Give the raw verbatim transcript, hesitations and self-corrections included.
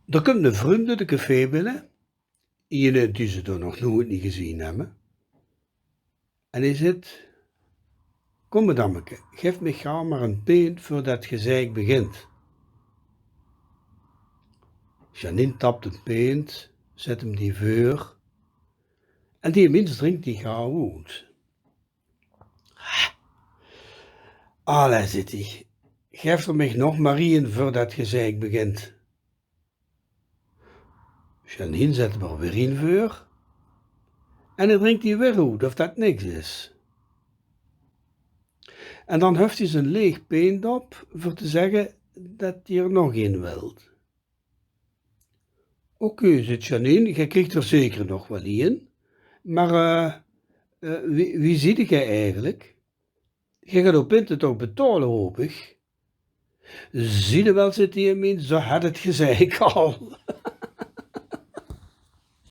D'r kump 'ne vrumde de café binne, iene die ze dao nog noeit neet gezeen hebbe. En hae zeet: "Kom, madammeke, gaef mich gaw mer ein pint veurdet 't gezeik begint." Janine tap de pint, zet 'm die veur. En die mins drink die gaw oet. "Allei," zeet 'r, "gaef d'r mich nog mer ein veurdet 't gezeik begint." Janine zet 'm d'r weer ein veur. En hae drink die weer oet, of det niks is. En dan huft 'r zien leeg pint op, veur te zegge det 'r nog ein wilt. "Oké," zeet Janine, "gae kriegt d'r zeker nog waal ein. Mer, eh, eh, wie, wie zeet gae eigelik? Gae gaot ow pinte toch betaole, haop ich?" "Zeet 'r waal," zeet die mins, "zoe het 't gezeik al."